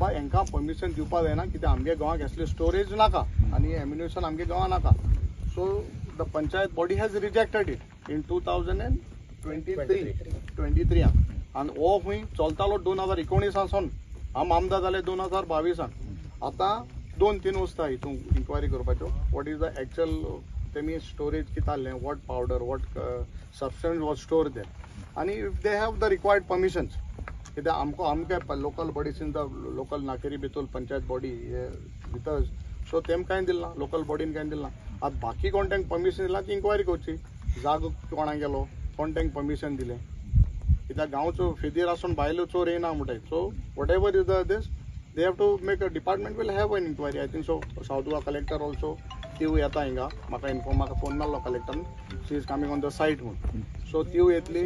बाबा हेंकां परमिशन दिवपा जायना कित्याक आमगे गांवाक असले स्टोरेज नाका आनी एम्युनेशन आमगे गांवां नाका. So the panchayat body has rejected it in 2023 आनी हो खूंय चलतालो 2019 सावन आम आमदार जाले 2022. आतां 2-3 वस्तू आहा हितून इन्क्वायरी करपाच्यो. What is the actual तेमी स्टोरेज कितें आहलें, what powder, what substance was store there आनी if they have the required permissions. कित्याक आमकां आमगे local bodies in the local Nakeri Betul panchayat body भितर सो तेम कांय दिलें ना, लोकल बॉडीन कांय दिलें ना. आतां बाकी कोण तांकां परमिशन दिलां ती इन्क्वायरी करची, जागो कोणाक गेलो, कोण तांकां परमिशन दिलें. कित्याक गांवचो फेदीर आसून भायलो चोर येयना म्हणटाय. So whatever is the this they have to make a department will have an inquiry. I think so South Goa collector also तीव येता हिंगा, म्हाका इन्फॉर्म म्हाका फोन मारलो कलेक्टरान, she is coming on the site म्हूण. सो तीव येतली,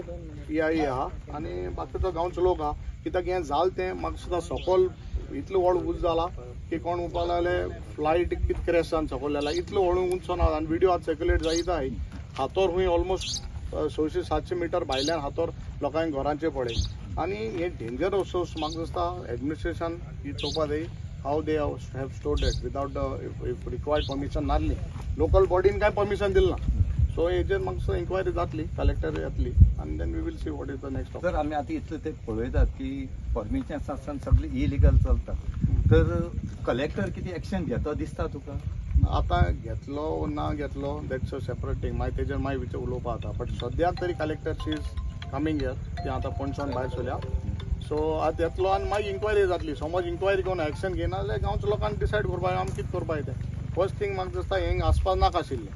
P I आहा आनी बाकीचो गांवचो लोक आहा. कित्याक हें जालें तें म्हाका सुद्दां सकयल इतलो व्हड उंच जाला की कोण म्हणपाक लागले फ्लायट कितें क्रॅश जावन सकयल जाला, इतलो व्हड उंच ना. आनी विडियो आतां सर्क्युलेट जायत आहाय. हातोर खूंय ऑलमोस्ट 600-700 मिटर भायल्यान हातोर लोकांक घरांचे पडे आनी हे डेंजर सोर्स. म्हाका दिसता एडमिनिस्ट्रेशन ही चोवपा जाय how they have stored it without the if required permission नासली, लोकल बॉडीन कांय परमिशन दिलें ना. सो हेजेर म्हाका इन्क्वायरी जातली, कलेक्टर येतली आनी then we will see what is the next. Sir आमी आतां इतलें ते पळयतात की परमिशन आसतना सगळें इलिगल चलता, तर कलेक्टर कितें एक्शन घेता दिसता तुका? आतां घेतलो ना घेतलो that's a separate thing, मागीर तेजेर मागीर विचार उलोवपा जाता. बट सद्याक तरी collector she is coming here, ती आतां पणसोन भायर सरल्या. सो आतां येतलो आनी मागीर इन्क्वायरी जातली. समज इन्क्वायरी करून एक्शन घेयना जाल्यार गांवच्या लोकांनी डिसायड करपाक आमी कितें करपाक तें. फर्स्ट थींग म्हाका दिसता हें आसपाक नाका आशिल्लें,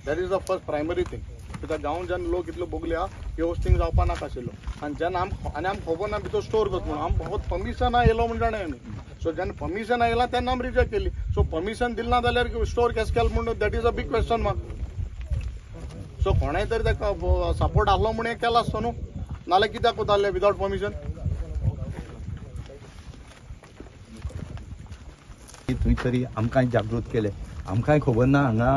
that is the first primary thing. कित्याक गांवांत जेन्ना लोक इतलो बोगल्या ह्यो थिंग जावपा नाका आशिल्लो. आनी जेन्ना आनी आमकां खबर ना भितर स्टोर करता म्हणून, आमकां फकत परमिशन येयलो म्हूण जाणा आमी. सो जेन्ना परमिशन येयला तेन्ना आमी रिजेक्ट केली. सो परमिशन दिलें ना जाल्यार स्टोर केस केलो म्हणून that is a big question mark. So कोणाय तरी ताका सपोर्ट आहलो म्हूण हें केलां आसतो न्हू, नाल्यार कित्याक वताले विदावट परमिशन? थंय तरी आमकांय जागृत केलें, आमकांय खबर ना हांगा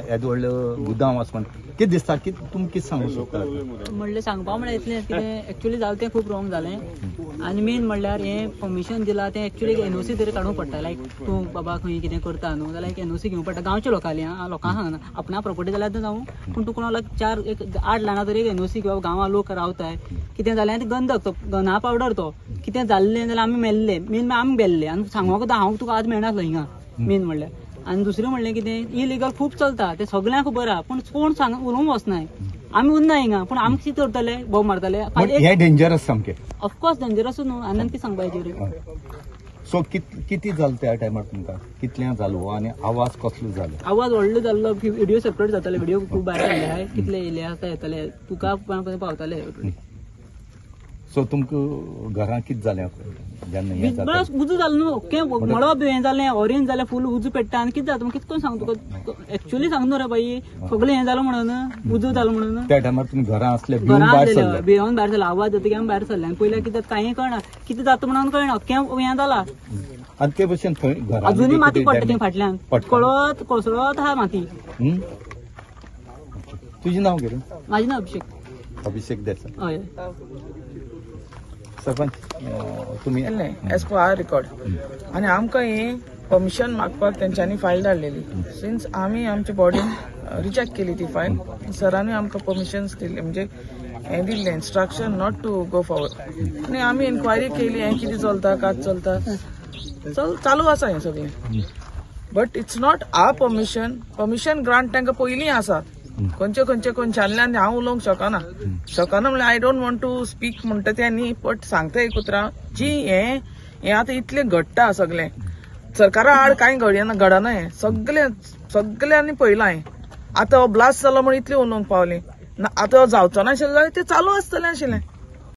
येदो व्हडलो गुदांव आसा म्हण. कितें दिसता, कितें तुमी कितें सांगूंक शकता? म्हणलें सांगपा म्हणल्यार इतलें कितें एक्चुअली जालें तें खूब रॉंग जालें. आनी मेन म्हणल्यार हें परमिशन दिलां तें एक्चुअली एक एनओसी तरी काडूंक पडटा. लायक तूं बाबा खंय कितें करता न्हू जाल्यार एक एनओसी घेवंक पडटा गांवच्या लोकांली. आं, लोकांक सांगना आपणा प्रॉपर्टी जाल्यार जावं, पूण तूं कोणाक 4 1 8 लायना तरी एक एनओसी किंवा गांवां लोक रावताय कितें जालें तें गंधक तो गना पावडर तो कितें जाल्लें जाल्यार आमी मेल्ले, मेन आमी बेल्ले. आनी सांगूंक हांव तुका आज मेळनासलो हिंगा मेन म्हणल्यार. आनी दुसरें म्हणलें कितें इलिगल खूब चलता तें सगळ्यांक खबर आहा, पूण कोण सांग उलोवंक वचनाय. आमी उरना हिंगा, पूण आमी कितें करतले, बोब मारतले. हें डेंजरस सामकें, ऑफकोर्स डेंजरस न्हू. आनी कितें सांगपा हेजेर? सो कितें जालें त्या टायमार तुमकां, कितल्या जालो आनी आवाज कसलो जालो? आवाज व्हडलो जाल्लो, व्हिडियो सेपरेट जाताले, व्हिडियो खूब भायर जाल्ले, कितले येयले आसता येताले तुका पावताले. सो तुमकां घरां कितें जालें? उजो जालो न्हू, अख्खें मळब हें जालें, ऑरेंज जालें, फूल उजो पेट्टा. आनी कितें जाता कितें करून सांग तुका, एक्चुअली सांग न्हू रे बाई, सगळें हें जालें म्हणून उजो जालो म्हणून. त्या टायमार तुमी घरां आसले, भिवन भायर सरले, आवाज जातकीर आमी भायर सरले. आनी पयलें कितें कांय कळना, कितें जाता म्हणून कळना, अख्खें हें जाला. आनी ते भशेन थंय अजुनूय माती पडटा थंय फाटल्यान, कळत कोसळत आहा माती. तुजें नांव कितें? म्हाजें नांव अभिषेक. अभिषेक देसाय. हय. सरपंच तुमी एज पर our record आनी आमकां ही परमिशन मागपाक तेंच्यांनी फायल धाडलेली. सिन्स आमी आमच्या बॉडीन रिजेक्ट केली ती फायल, सरांनी आमकां परमिशन्स दिल्ली, म्हणजे हें दिल्लें instruction not to go forward. आनी आमी इन्क्वायरी केली हें कितें चलता कात चलता, चालू आसा हें सगळें. But it's not our permission, permission grant तांकां पयलीं आसा. खंयचे खंयचे खंयच्यानल्यान हांव उलोवंक शकना, शकना म्हणल्यार I don't want to speak म्हणटा तें न्ही, बट सांगता एक उतरां जी हें हें आतां इतलें घडटा सगळें सरकारा आड कांय घडना घडना, हें सगळें सगळ्यांनी पळयलां. हें आतां हो ब्लास्ट जालो म्हण इतलें उलोवंक पावलें ना, आतां जावचो नाशिल्लो जाल्यार तें चालू आसतलें आशिल्लें.